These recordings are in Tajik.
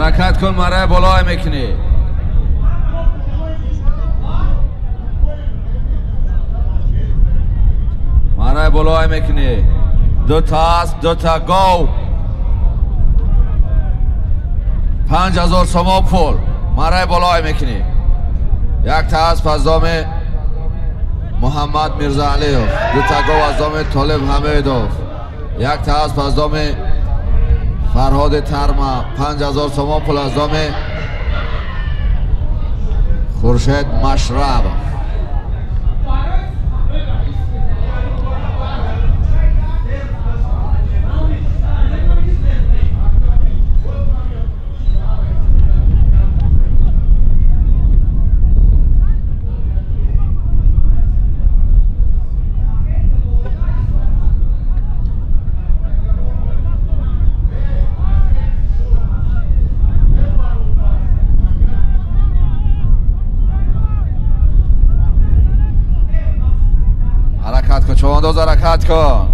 Ҳаракат кун, мараи болой мекунӣ. Мараи болой мекунӣ. Ду та асп, ду та гов. 5000 сомон пул. Мараи болой мекунӣ. Як та асп аз доми Муҳаммад Мирзаалиев, ду та гов аз доми Толиб Ҳамидов, як та асп аз доми Фарҳоди Тарма, 5000 сомон пул аз доми Хуршед Машрабов. ҳаракат кун, чувандоз, ҳаракат кун.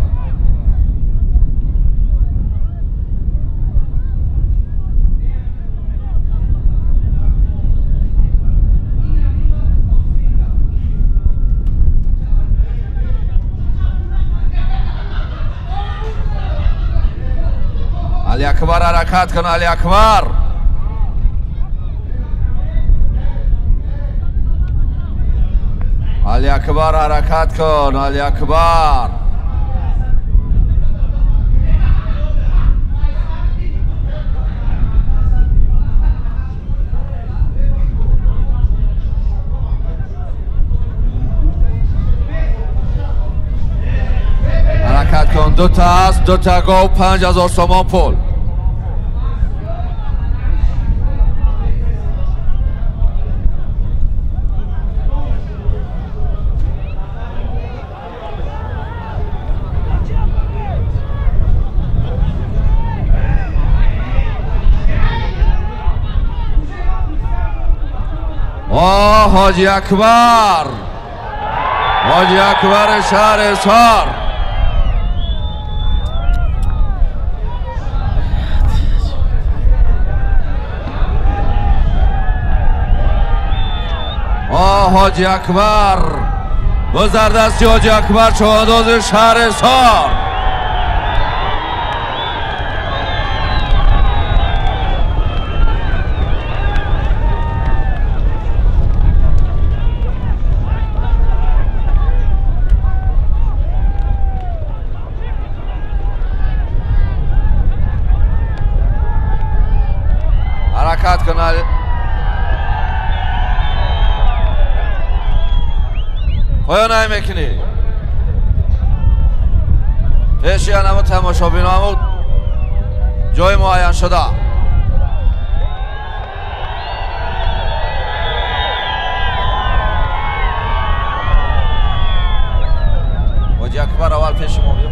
Алиакбар, ҳаракат кун, Алиакбар. Алиакбар, ҳаракат кун, Алиакбар. Ҳаракат кун, ду та асп, ду та гов, 5000 сомон пул. ҳоҷи Акбар, ҳоҷи Акбар шаҳри Ҳисор. ҳоҷи Акбар, бузардасти ҳоҷи Акбар, чувандози шаҳри Ҳисор. Ҳаракат кун. Поён мекунӣ. Пеши анамо тамошобиноаму ҷои муайян шуда. ҳоҷи Акбар, аввал пеши мо биё.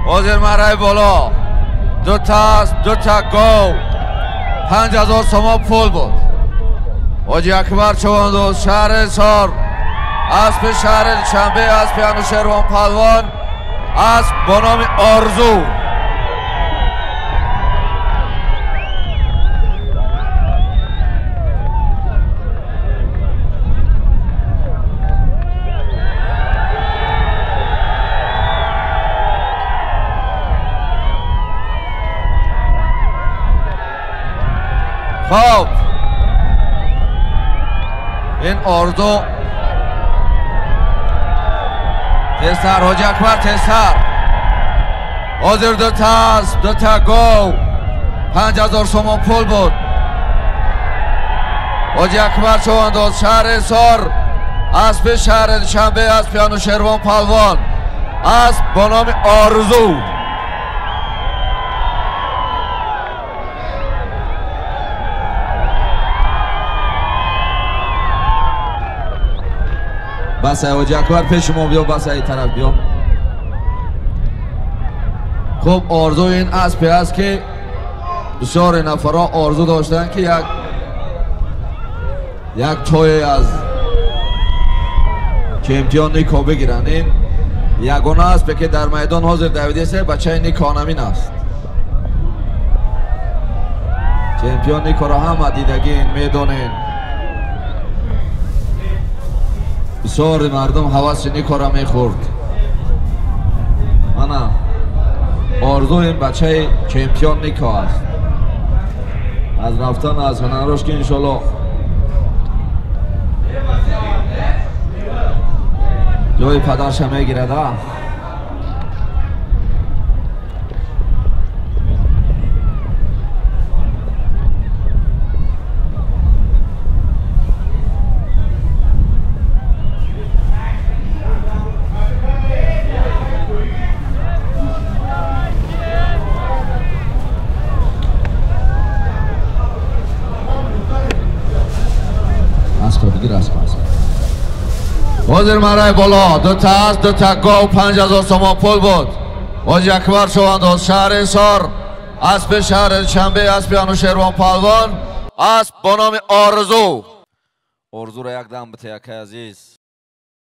Ҳозир мараи боло. Ду та асп, ду та гов, 5000 сомон пул буд. ҳоҷи Акбар чувандоз, шаҳри Ҳисор, аспи шаҳри Душанбе, аспи Анушервон Палвон, асп бо номи Орзу. Хоб, ин Орзу. Тезтар, ҳоҷи Акбар, тезтар. Ҳозир ду та асп, ду та гов, 5000 сомон пул буд. ҳоҷи Акбар чувандоз, шаҳри Ҳисор, аспи шаҳри Душанбе, аспи Анушервон Палвон, асп бо номи Орзу. Бас, ҳоҷи Акбар, пеши мо биё, бас, ай тараф биё. Хуб, Орзу ин аспе аст, ки бисёре нафарҳо орзу доштанд, ки як тое аз чемпион Нико бигиранд. Ин ягона аспе, ки дар майдон ҳозир давидест, бачаи Нико намин аст. Чемпион Никоро ҳама дидагин, медонен. Бисёри мардум ҳаваси Никора мехӯрд. Мана орзу ин бачаи чемпион Нико аст. Аз рафтан аз ҳунарош ки иншоллоҳ ҷои падарша мегирад. ҳозир марай боло дута аст, дута гов, 5000 сомон пул буд. Ҳоҷи Акбар Шовандоз, шаҳри Ҳисор, аспи шаҳри Душанбе, аспи Анушервон Палвон, асп бо номи Орзу. Орзуро як дам бите, якай азиз.